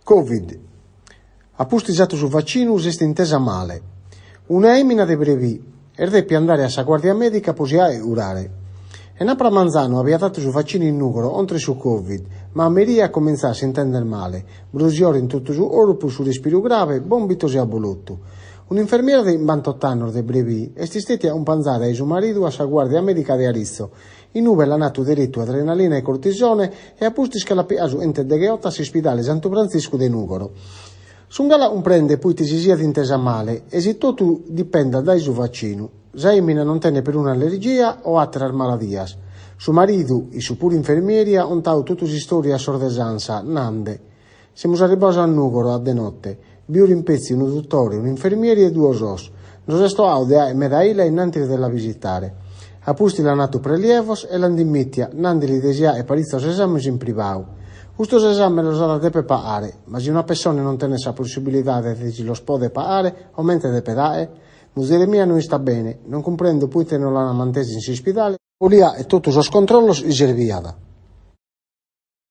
Covid. A pustis atu su vacinu s'est intesa male. Una èmina de Brebì est dèpia andare a sa guàrdia mèdica pro si ae urare. Enapra manzanu abiat atu su vacinu in Nùgoro ontre su Covid, ma a merie at comintzadu a s'intender male, brusiore in totu su corpus, su respiru grave, bòmbitos e abolotu. Un'infermiera de chimbantot'annos de Brebì est istètia acumpanzada dae su maridu a sa guàrdia mèdica de Aritzo, in ube l'an atu deretu adrenalina e cortisone e a pustis che l'at piadu su 118 a s'ispidale Santu Frantziscu de Nùgoro. Sun galu a cumprèndere proite si siat intesa male e si totu dipendat dae su vacinu. Sa èmina non tenet peruna allergia o àteras maladias. Su maridu, issu puru infermieri, at contadu totu s'istòria a sos de s'Ansa, nande, Semus arribados a Nùgoro a de note. Bi furin petzi unu dutore, un'infermieri e duos OSS. Nos est tohau de aer meda 'ila innantis de la visitare. A pustis l'an atu prelievos e l'an dimìtia, nandeli de si aer paritzos esames in privau. Custos esames los at a deper pahare, ma si una pessone non tenet sa possibilidade de si los poder pahare, comente depet aer? Muzere mia no istat bene, non cumprendo proite non l'an mantesa in s'ispidale, Bolia aer totu sos controllos chi serviat.